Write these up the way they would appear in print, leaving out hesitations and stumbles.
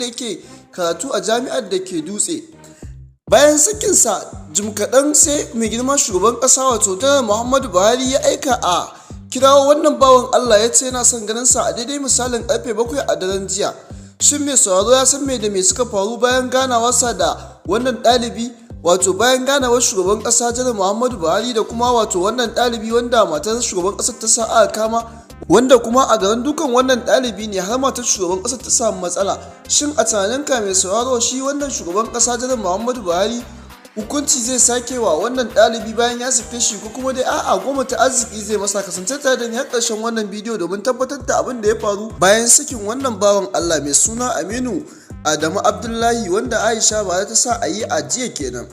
Yake karatu a jami'ar da ke Dutse. Bayan sakinsa jim kaɗan, sai mai girma shugaban ƙasa, wato Janar Muhammadu Buhari, ya aika a kirawo wannan bawan Allah, ya ce yana son ganinsa a daidai misalin karfe 7 a daren jiya. Shin mai sauraro ya san me da me suka faru bayan ganawarsa da wannan ɗalibi, wato bayan ganawar shugaban ƙasa Janar Muhammadu Buhari da kuma wato wannan ɗalibi wanda matar shugaban ƙasar ta sa aka kama, wanda kuma a garin dukan wannan ɗalibi ne har matar shugaban ƙasar ta samu matsala? Shin a tunaninka, mai sauraro, shi wannan shugaban ƙasa Janar Muhammadu Buhari hukunci zai sake wa wannan ɗalibi bayan ya sake shi, ko kuma dai a'a, goma ta arziki zai masa? Kasance tare da ni har ƙarshen wannan bidiyo domin tabbatar da abin da ya faru bayan sakin wannan bawan Allah mai suna Aminu Adamu Abdullahi, wanda Aisha ba ta sa a yi a jiya kenan.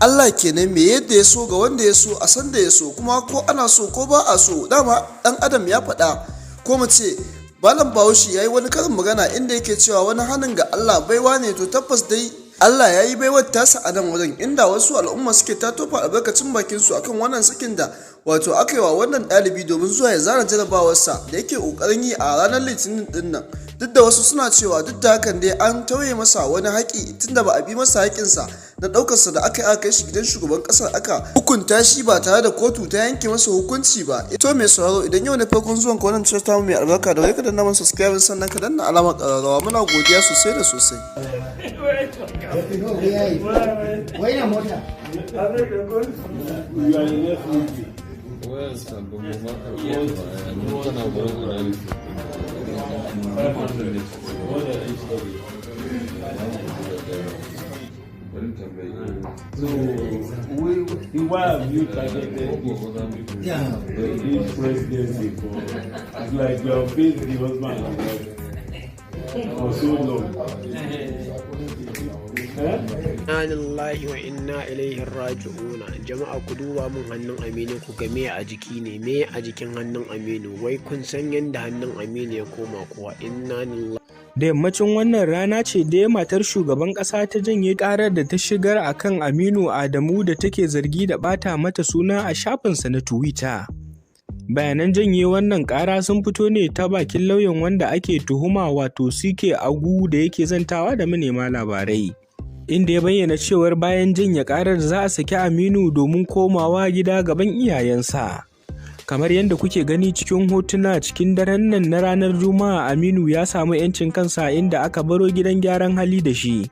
Allah kenan me yadda ya so ga wanda ya so a san da ya so, kuma ko ana so ko ba a so, dama dan adam ya faɗa, ko mu ce Malam Bahaushe ya yi wani karin magana inda yake cewa wani hannun ga Allah baiwa ne. To tabbas dai Allah ya yi baiwar tasa a nan wajen, inda wasu al'umma suke ta tofa albarkacin bakin su akan wannan sakin da wato aka yi wa wannan ɗalibi domin zuwa ya zana jarabawarsa da yake ƙoƙarin yi a ranar Litinin din nan. Duk da wasu suna cewa duk da hakan dai an tauye masa wani haƙi, tunda ba a bi masa haƙinsa na ɗaukarsa da aka yi aka kai shi gidan shugaban ƙasar aka hukunta shi ba tare da kotu ta yanke masa hukunci ba. To mai sauraro, idan yau ne farkon zuwan ka wannan channel tamu mai albarka, da wai ka danna mana subscribe, sannan ka danna alamar ƙararrawa. Muna godiya sosai da sosai. Wai na mota. You are in FUG. Wayar sabbin ba ka ba tana gurin analysis. 500. More than each study. Bari tambayi. So, why have you targeted this presidency for? It's like you have faced the husband and wife for so long. Eh? Inna lillahi wa inna ilaihi raji'una. Jama'a, ku duba mun hannun Aminu, ku ga me a jiki ne, me a jikin hannun Aminu. Wai kun san yadda hannun Aminu ya koma kuwa? Inna lillahi. Da yammacin wannan rana ce dai matar shugaban ƙasa ta janye ƙarar da ta shigar a kan Aminu Adamu da take zargi da ɓata mata suna a shafinsa na Twitter. Bayanan janye wannan ƙara sun fito ne ta bakin lauyan wanda ake tuhuma, wato CK Agu, da yake zantawa da manema labarai, inda ya bayyana cewar bayan janye ƙarar za a saki Aminu domin komawa gida gaban iyayensa. Kamar yadda kuke gani cikin hotuna, cikin daren nan na ranar Juma'a Aminu ya samu 'yancin kansa, inda aka baro gidan gyaran hali da shi,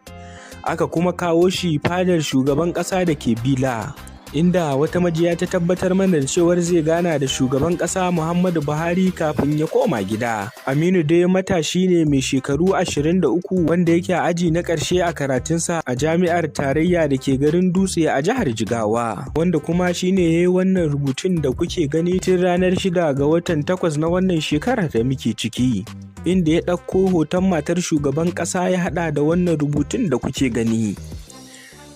aka kuma kawo shi fadar shugaban ƙasa da ke Bila, inda wata majiya ta tabbatar mana da cewar zai gana da shugaban ƙasa Muhammadu Buhari kafin ya koma gida. Aminu dai matashi ne mai shekaru 23 wanda yake a aji na ƙarshe a karatunsa a jami'ar tarayya da ke garin Dutse a jihar Jigawa, wanda kuma shine ya yi wannan rubutun da kuke gani tun ranar 6 ga watan 8 na wannan shekarar da muke ciki, inda ya ɗauko hoton matar shugaban ƙasa ya haɗa da wannan rubutun da kuke gani.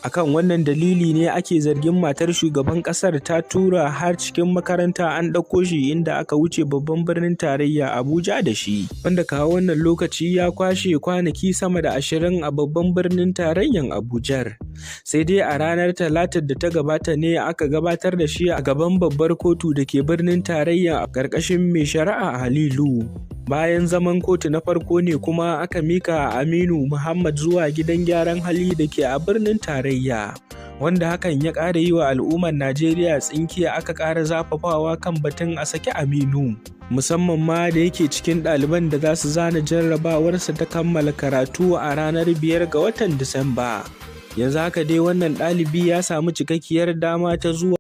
Akan wannan dalili ne ake zargin matar shugaban kasar ta tura har cikin makaranta an ɗauko shi, inda aka wuce babban birnin tarayya Abuja da shi, wanda kawo wannan lokaci ya kwashe kwanaki sama da 20 a babban birnin tarayyan Abujar. Sai dai a ranar Talatar da ta gabata ne aka gabatar da shi a gaban babbar kotu da ke birnin tarayya a ƙarƙashin mai shari'a Halilu. Bayan zaman kotu na farko ne kuma aka mika Aminu Muhammad zuwa gidan gyaran hali da ke a birnin tarayya, wanda hakan ya ƙara yi wa al'ummar Najeriya tsinke, aka ƙara zafafawa kan batun a saki Aminu, musamman ma da yake cikin ɗaliban da za su zana jarrabawarsa ta kammala karatu a ranar 5 ga watan Disamba. Yanzu haka dai wannan ɗalibi ya samu cikakkiyar dama ta zuwa